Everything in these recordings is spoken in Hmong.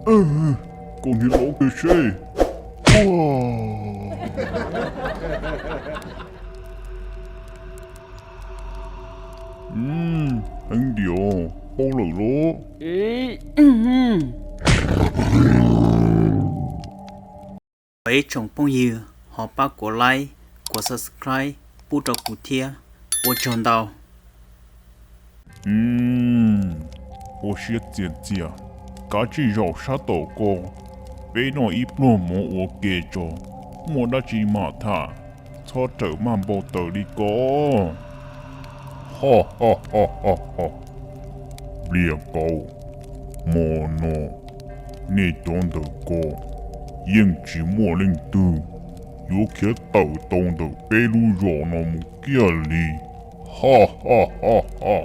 Koj niag lov kawg seb. Heev diam, paub lawm los. Ib tsoom phooj ywg ho pab kuv like, kuv subscribe pub rau kuv thiab, ua tsaug ntau. Ua siab txias txias, kav tsij zaum sab tom ko, peb noj ib pluag mov ua ke tso, muaj dab tsi mam tham, txhob rawm maj npau taws li ko. Ho ho ho ho ho, Npliaj Kaub, hmo no nej cov ntawm ko yeej tsis muaj leej twg yuav khiav tawm tau ntawm peb lub zos no mus kiag li. Ha ha ha ha,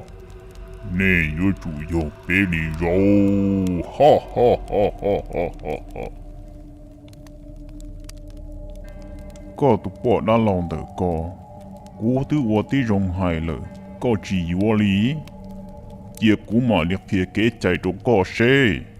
nej yuav tsum yog peb li zaub. Ha ha ha ha ha ha. Koj tus poj dab laug ntawm ko, kuv twb ua tib zoo hais lawm koj tsis yuav li, cia kuv mam li qhia kev cai rau koj seb.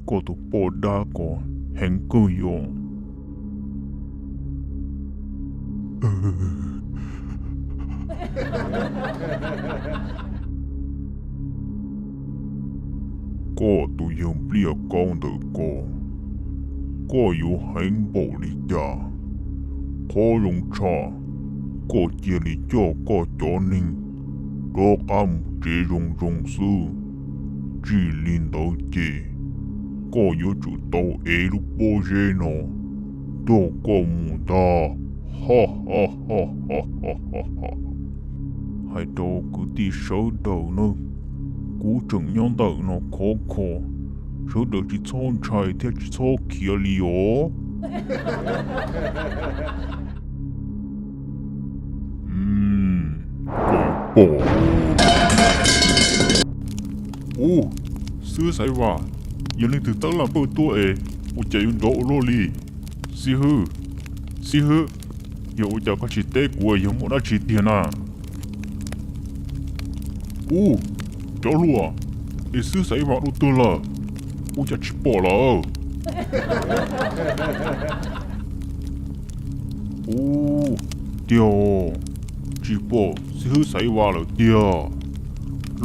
Koj tus poj dab ko heev kawg yog. Koj tus yawg Npliaj Kaub ntawm ko, koj yuav heev npaum li cas? Qhov zoo tshaj, koj cia li coj koj cov neeg rov qab mus tsev zoo zoo xwb. Tsis li ntawd ces koj yuav tsum tau ev lub pob zeb no nrog koj mus ntag. Ha ha ha ha. Hais rau kwv tij sawv daws nawb, kuv tseem nyob ntawm no khov kho, sawv daws tsis txhob ntshai thiab tsis txhob khiav li os. Koj yuav pom. Ub, xib hwb Xaiv Vas, yog leej twg tab laj pawj tuaj es ua cas yuav nrov ua luaj li? Xib hwb, xib hwb, yog ua cas koj tsis teb kuv yog muaj dab tsi tiag na? Ub, cov hluas, es xib hwb Xaiv Vas dua twg lawm? Ua cas tsis pom lawm? Ub, tiag, tsis pom xib hwb Xaiv Vas lawm tiag.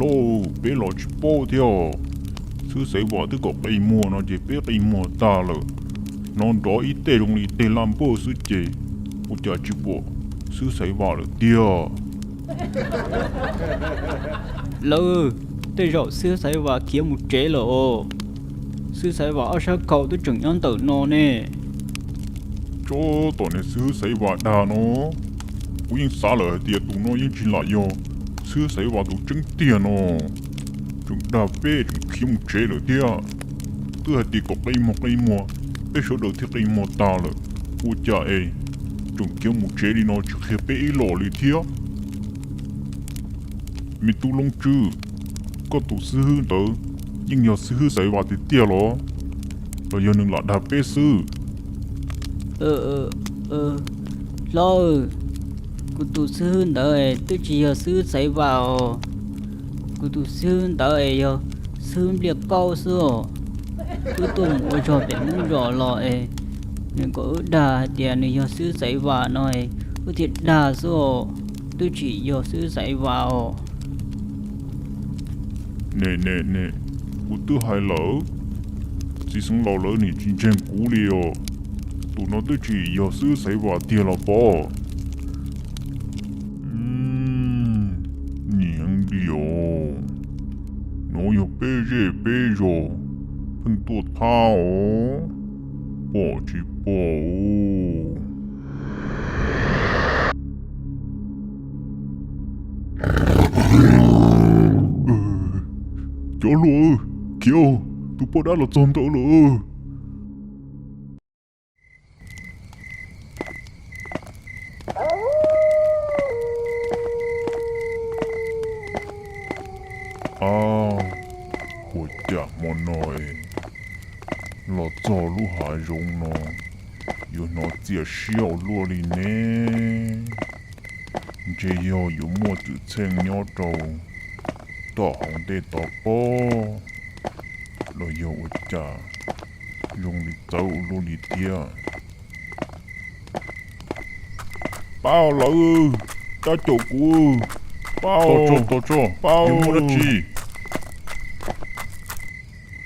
Lauj, peb los tsis paub thiab. Xib hwb Xaiv Vas twb kom qi muag no ces peb qi muag tag lawm. Hnov nrov ib tej zoo li tej laj npawj xwb ces ua cas tsis pom xib hwb Xaiv Vas lawm tiag. Lawm, tej zaum xib hwb Xaiv Vas khiav mus tsev lawm os. Xib hwb Xaiv Vas ob sab khau twb tseem nyob ntawm no ne. Tsob tom niag xib hwb Xaiv Vas dag no, kuv yeej xav lawm hais tias tus no yeej tsis lam yog xib hwb Xaiv Vas tus tseeb tiag no. Tseem dag peb tseem khiav mus tsev lawm thiab. Twb hais tias kom qi muag qi muag, peb sawv daws thiaj qi muag tag lawm. Ua cas es tseem khiav mus tsev li no tsis qhia peb ib los li thiab? Me tub Loob Tswb, koj tus xib hwb ntawd yeej yog xib hwb Xaiv Vas tiag tiag los, los yog nws lam dag peb xwb? Hlob, kuv tus xib hwb ntawd twb tsis yog xib hwb Xaiv Vas os. Kuv tus xib hwb ntawd yog xib hwb Npliaj Kaub xwb os. Wb tuaj mus ua zog pem Hmoob zos los es nws kom wb dag hais tias nws yog xib hwb Xaiv Vas no es wb thiaj dag xwb os, twb tsis yog xib hwb Xaiv Vas os. Ne ne ne, kuv twb hais lawm, txiv xeev laus lawv nim tsis ntseeg kuv li os. Tus no twb tsis yog xib hwb Xaiv Vas tiag los pob? Nim heev li os, no yog peb zej peb zos pheej tuaj thab os, pom tsis pom? Cov hluas, khiav, tus poj dab los txog ntawd lawm. Ab, ua cas hmo no es los txog lub hav zoov no yuav hnov txias siab ua luaj li ne? Ntshe yog yuav muaj txwm txheej nyob rau tom hauv ntej tod pob, los yog ua cas zoo li txawv ua luaj li thiab. Pab lawv, dab caum kuv, pab, tos tso, tos tso, pab, yuav muaj dab tsi?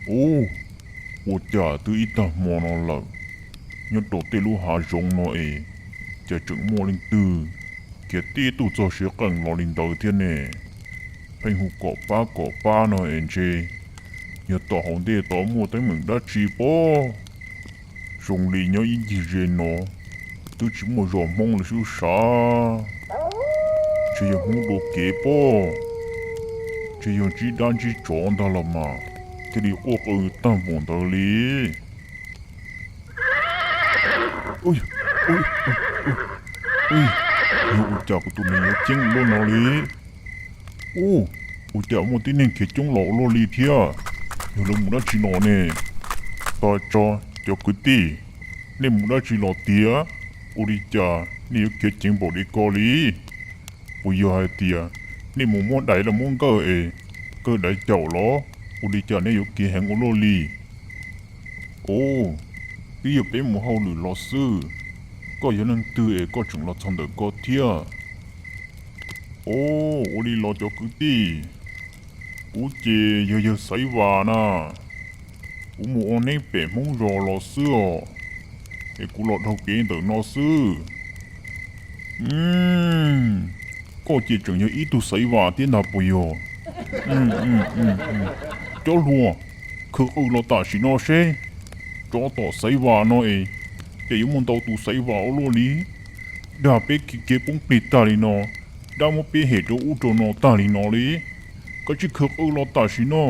Ub, ua cas twb ib tag hmo no lawm, nyob rau tej lub hav zoov no es cas tseem muaj leej twg khiav tib tug txog siav qeej los li ntawd thiab ne? Pheej hu kom pab kom pab no es ntshe yog tom hauv ntej tod muaj teeb meem dab tsi pob. Zoo li nyob ib ncig ze no twb tsis muaj zos Hmoob li sub sav, ntshe yog Hmoob dua kev pob. Ntshe yog ntsib dab ntsib tsov ntag los mas thiaj li quaj qw tag npaum ntawd li. Yog ua cas kuv tus nees yuav ceeb luaj no li? Ub, ua cas muaj tib neeg khiav coob los ua luaj li thiab? Yog lawv mus dab tsi los ne? Tos tso, cov kwv tij, nej mus dab tsi los tiag? Ua li cas nej yuav khiav ceev npaum li ko li? Puas yog hais tias nej mus muab dais los muab nkawj es nkawj dais caum los? Ua li cas nej yuav khiav heev ua luaj li? Ub, twb yog peb mus hauj lwm los xwb. Koj yog leej twg es koj tseem los txog ntawm ko thiab? Ub, ua li los cov kwv tij, kuv ces yog yawg Xaiv Vas na. Kuv mus ua neeb pem Hmoob zos los xwb os, es kuv los dhau kev ntawm no xwb. Koj ces tseem yog ib tug Xaiv Vas thiab ntag puas yog? Cov hluas, khwv qw los tam sim no seb, tsov tom Xaiv Vas no es, ces yuav muaj ntau tus Xaiv Vas ua luaj li, dag peb kev poob plig tag li no, dab muab peb hem rau ub rau no tag li no li. Koj cia li khwv qw los tam sim no,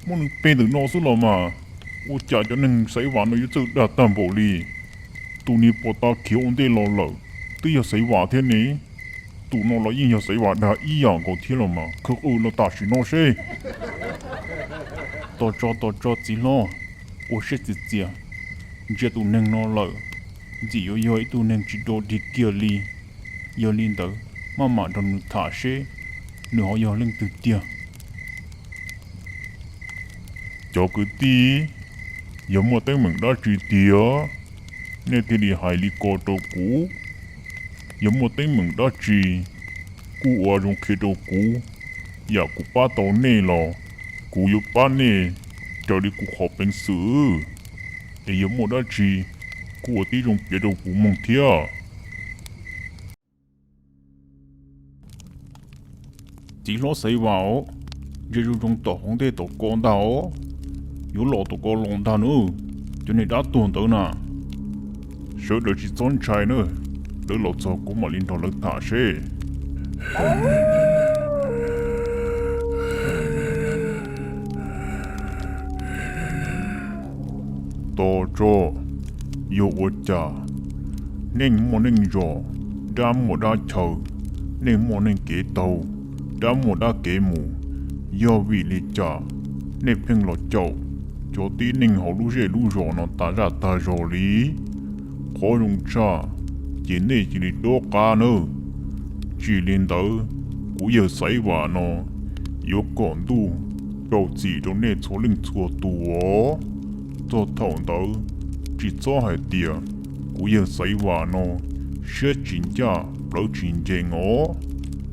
muaj neeg pem ntawm no xwb los mas, ua cas cov neeg Xaiv Vas no yuav txawj dag tag npaum li. Tus niag puag ta khiav ua ntej los lawm twb yog Xaiv Vas thiab ne, tus no los yeej yog Xaiv Vas dag ib yam nkaus thiab los mas, khwv qw los tam sim no seb. Tos tso tos tso txiv hlob, ua siab txias txias, ntsia tus neeg no lawm, ntxim yuav yog ib tug neeg tsis dog dig kiag li. Yog li ntawd maj mam nrog nws tham seb nws ho yog leej twg tiag. Cov kwv tij, yog muaj teeb meem dab tsi tiag, nej thiaj li hais li ko rau kuv. Yog muaj teeb meem dab tsi, kuj ua zoo qhia rau kuv. Yam kuv pab tau nej los kuv yuav pab nej raws li kuv qhov peev xwm. Es yog muaj dab tsi, kuj ua tib zoo piav rau kuv mloog thiab. Txiv hlob Xaiv Vas os, ntsia zoo zoo tom hauv ntej tom ko ntag os, yuav los tom ko los ntag nawb, cov niag dab tuag ntawd na. Sawv daws tsis txhob ntshai na, lawv los txog kuv mam li nrog lawv tham seb. Tos tso, yog ua cas neej muaj neej zos, dab muaj dab chaw, neej muaj neej kev taug, dab muaj dab kev mus. Yog vim li cas nej pheej los caum cov tib neeg hauv lub zej lub zos no tas zaj tag zog li? Qhov zoo tshaj ces nej cia li rov qab nawb. Tsis li ntawd, kuv yawg Xaiv Vam no yuav kom ntuj rau txim rau nej txhua leej txhua tus os. Txog thaum ntawd, tsis txhob hais tias kuv yawg Xaiv Vam no siab tsis ncaj plawv tsis ncees os.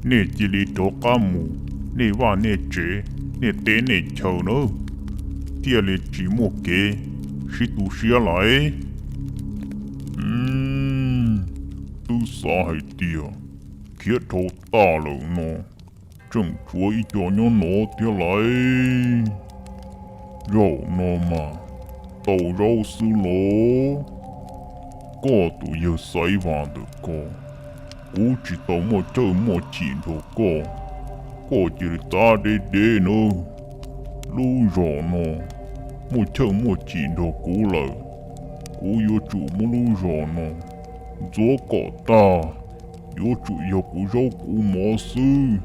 Nej cia li rov qab mus nej vaj nej tsev, nej teb nej chaw nawb, thiaj li tsis muaj kev sib tu siab lawm. Twb xav hais tias khiav dhau tas lawm no, tseem tshuav ib co nyob no thiab lauj. Zaum no mas tau zaub xwb los. Koj tus yawg Xaiv Vam ntawm ko, kuv tsis tau muaj chawj muaj chim nrog koj. Koj cia li txav deb deb nawb. Lub zos no muaj chawj muaj chim nrog kuv lawm, kuv yuav tsum muab lub zos no ntxuav kom tag. Yuav tsum yog kuv zaub kuv mov xwb.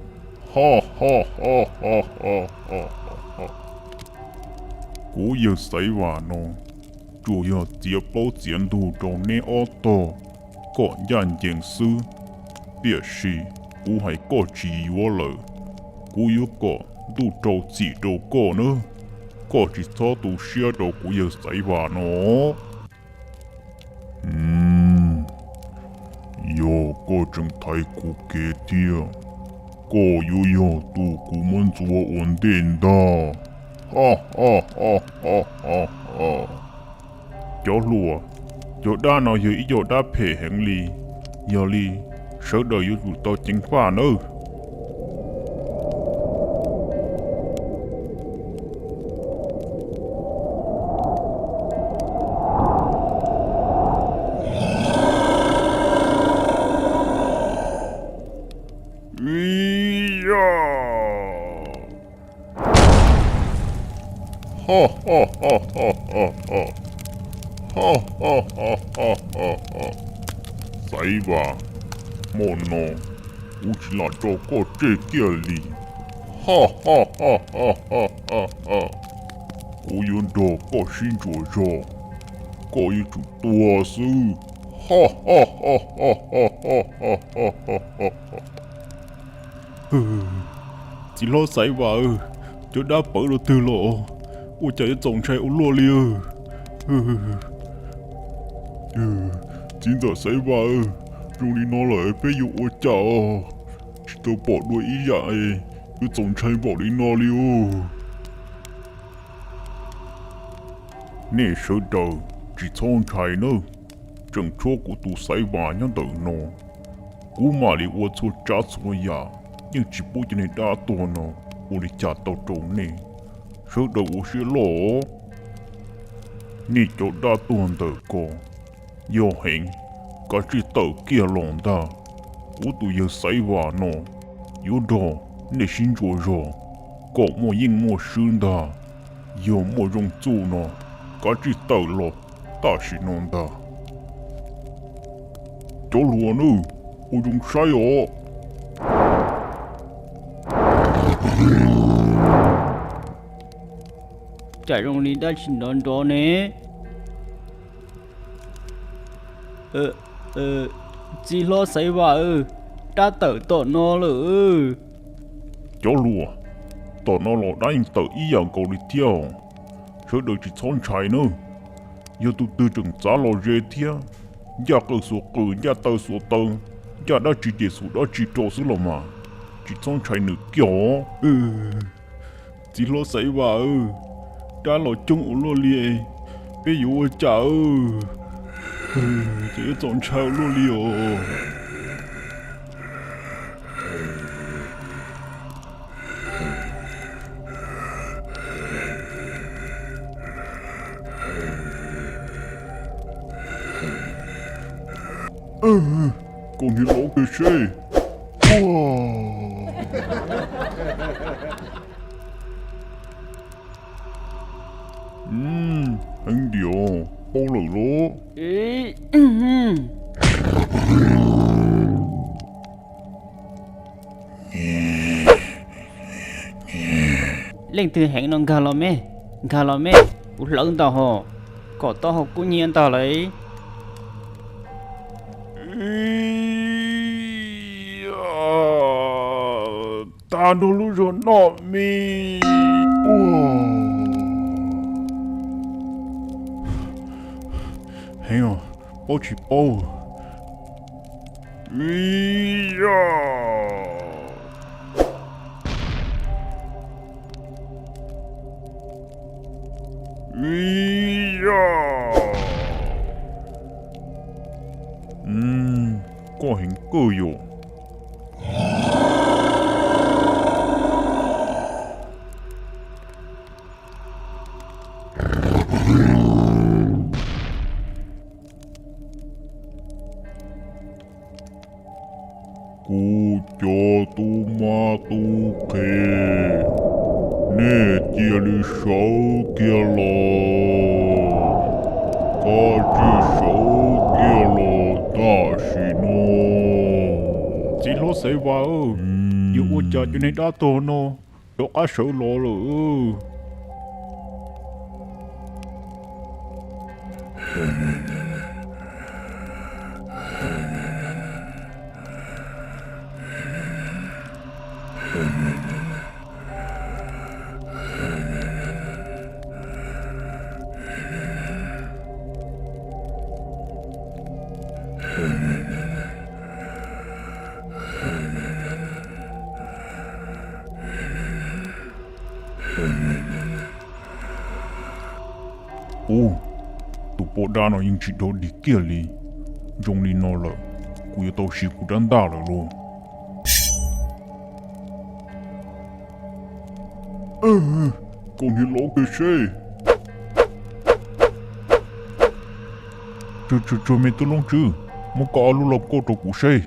Ha ha ha ha ha. Kuv yawg Xaiv Vam no tsuas yog txiav plaub txiav ntug rau neb ob tog kom ncaj ncees xwb, tiam sis kuv hais koj tsis yuav lawm. Kuv yuav kom ntuj rau txim rau koj nawb. Koj tsis txhob tu siab rau kuv yawg Xaiv Vam no. Yog koj tseem thaiv kuv kev thiab, koj yuav yog tus kuv muab ntxuav ua ntej ntag. Ha ha ha ha ha ha. Cov hluas, cov dab no yog ib co dab phem heev li, yog li sawv daws yuav tsum tau ceev faj nawb. Xaiv Vam, hmo no kuv tsis lam tso koj tseg kiag li. Ha ha ha ha ha ha. Kuv yuav nrog koj sib ntsuas zog, koj yuav tsum tuag xwb. Ha ha ha ha ha ha ha ha. Txiv hlob Xaiv Vam, cov dab pawv rau twg los? Ua cas yuav txaus ntshai ua luaj li? Txiv ntxawm Xaiv Vam, zoo li no lawm peb yuav ua cas os? Tsis tau pom dua ib yam, yuav txaus ntshai npaum li no li os. Nej sawv daws tsis txhob ntshai nawb, tseem tshuav kuv tus Xaiv Vam nyob ntawm no. Kuv mam li ua txhua tsav txhua yam, yeej tsis pub cov niag dab tuag no ua li cas tau rau nej. Sawv daws ua siab loj. Nej cov dab tuag ntawm ko, yog heev, kav tsij tawm kiag los ntag. Kuv tus yawg Xaiv Vam no yuav nrog nej sib ntsuas zog kom muaj yeej muaj swb ntag. Yog muaj zoo txuj no, kav tsij tawm los tam sim no ntag. Cov hluas nawb, ua zoo saib os. Cas zoo li dab tsi nrov nrov ne? Txiv hlob Xaiv Vam, dab tawm tom no lawm. Cov hluas, tom no los dab yeej tawm ib yam nkaus li thiab. Sawv daws tsis txhob ntshai nawb. Yog tus twg tseem txav los ze thiab, ncaj qw xuas qw, ncaj taw xuas taw, ncaj dab tsi ces xuas dab tsi rau xwb los mas, tsis txhob ntshai nws kiag os. Txiv hlob Xaiv Vam, dab los coob ua luaj li, peb yuav ua cas? Ces yuav txaus ntshai ua luaj li os. Koj niag laus kawg seb. Heev diam, paub lawm los? Leej twg heev no nkag los me, nkag los me, kuv hlawv ntag hos, kom taub hau kub hnyiab ntag lauj. Tag nrho lub zog noj me. Heev, paub tsis paub. Koj heev kawg yom. Kuv cov tub mab tub qhe, nej cia li sawv kiag los, kav tsij sawv kiag los tam sim no. Txiv hlob Xaiv Vas, yuav ua cas cov niag dab tuag no rov qab sawv los lawm? Ub, tus poj dab no yeej tsis dog dig kiag li. Zoo li no lawm, kuv yuav tau siv kuv rab ntaj lawm lauj. Koj niag laus kawg seb. Tsuag tsuag tsuag me tub Loob Tswb, muab koj ob lub lauj kaub rau kuv seb.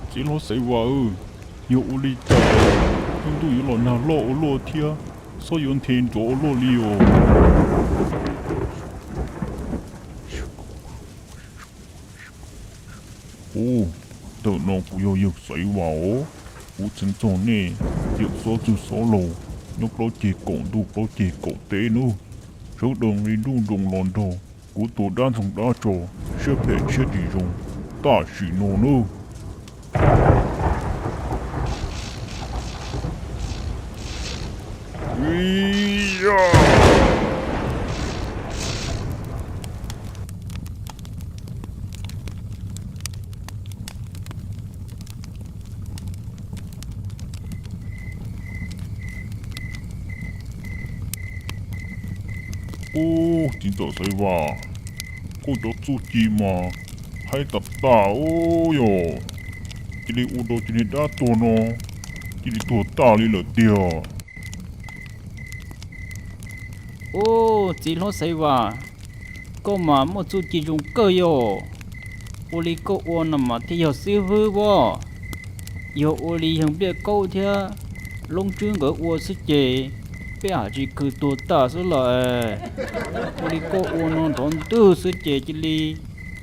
Txiv hlob Xaiv Vas, yog ua li cas lub ntuj yuav los nag loj ua luaj thiab, xob yuav nthe nruav ua luaj li os? Ub, ntawm no kuv yog yawg Xaiv Vas os. Kuv txheej txog nej yawm xob txwg xob laug nyob plaub ceg kaum ntuj plaub ceg kaum teb nawb. Sawv daws nqis nruj nroos los nrog kuv tua dab ntxoog dab tso, siab phem siab tsis zoo tam sim no nawb. Ub, txiv ntxawm Xaiv Vas, koj cov txuj ci mas haib tas tas ub yog, cia li ua rau cov niag dab tuag no cia li tuag tas li lawm tiag. Ub, txiv hlob Xaiv Vas, koj mas muaj txuj ci zoo kawg yog, ua li koj ua no mas thiaj yog xib hwb as. Yog ua li yawg Npliaj Kaub thiab Loob Tswb nkawd ua xwb ces peb ham tsis khwv tuag tas xwb los. Ua li koj ua no nrov ntwg xwb ces cia li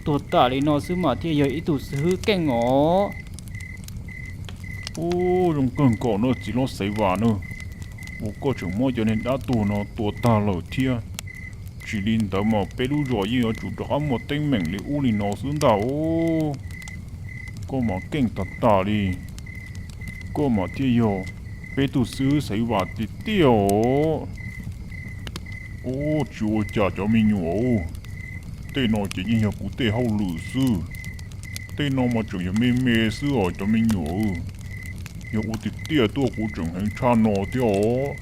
tuag tas li no xwb mas thiaj yog ib tug xib hwb keej os. Ub, zoo kawg nkaus na txiv hlob Xaiv Vas na. Uas koj tseem muab cov niag dab tuag no tua tag lawm thiab. Tsis li ntawd mas peb lub zos yeej yuav tsum rov qab muaj teeb meem li ub li no xwb ntag os. Koj mas keej tag tas li. Koj mas thiaj yog peb tug xib hwb Xaiv Vam tiag tiag os. Ub, tsis ua cas cov me nyuam. Tej no ces yeej yog kuv tej hauj lwm xwb. Tej no mas tseem yog me me xwb os cov me nyuam. Yog ua tiag tiag tuaj kuv tseem heev tshaj no thiab os.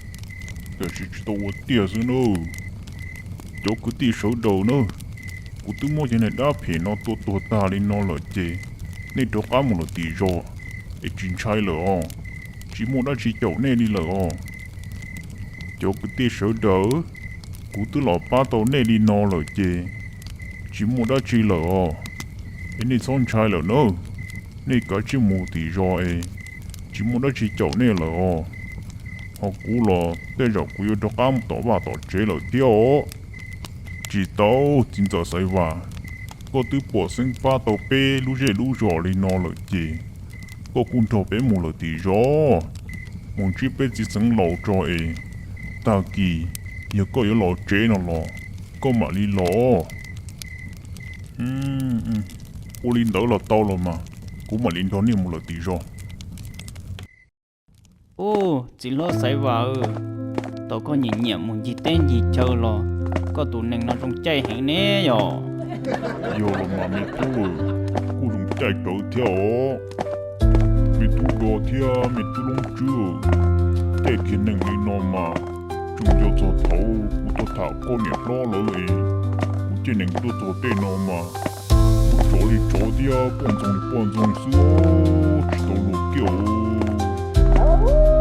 Tiam sis tsis tau ua tiag xwb nawb. Cov kwv tij sawv daws nawb, kuv twb muab cov niag dab phem no tua tuag tag li no lawm ces nej rov qab mus lawm tim zos es tsis ntshai lawm os. Tsis muaj dab tsi caum nej li lawm os. Cov kwv tij sawv daws, kuv twb los pab tau nej li no lawm ces tsis muaj dab tsi lawm os. Es nej txhob ntshai lawm nawb. Nej kav tsij mus tim zos es tsis muaj dab tsi caum nej lawm os. Ho kuv los tej zaum kuv yuav rov qab mus tom vaj tom tsev lawm thiab os. Tsis tau, txiv ntxawm Xaiv Vam, koj twb pom xeeb pab tau peb lub zej lub zos li no lawm ces koj kuj nrog peb mus lawm tim zos, mus ntsib peb txiv xeev laus tso es tag kis yog koj yuav los tsev no los koj mam li los. Ua li ntawd los tau los mas, kuv mam li nrog nej mus lawm tim zos. Ub, txiv hlob Xaiv Vam, tau koj nyiam nyiam mus ncig teb ncig chaw los koj tus nees no zoo caij heev ne yom. Yog los mas me tub, kuj zoo caij rawv thiab os. Me tub Do thiab me tub Loob Tswb, caij kiag nees li no mas tseem nco txog thaum kuv tuaj tham koj niam hlob lawv es kuv caij nees tuaj txog tej no mas kuv tsov li tsov thiab poj ntxoog li poj ntxoog xwb, tsis tau luag kiag os.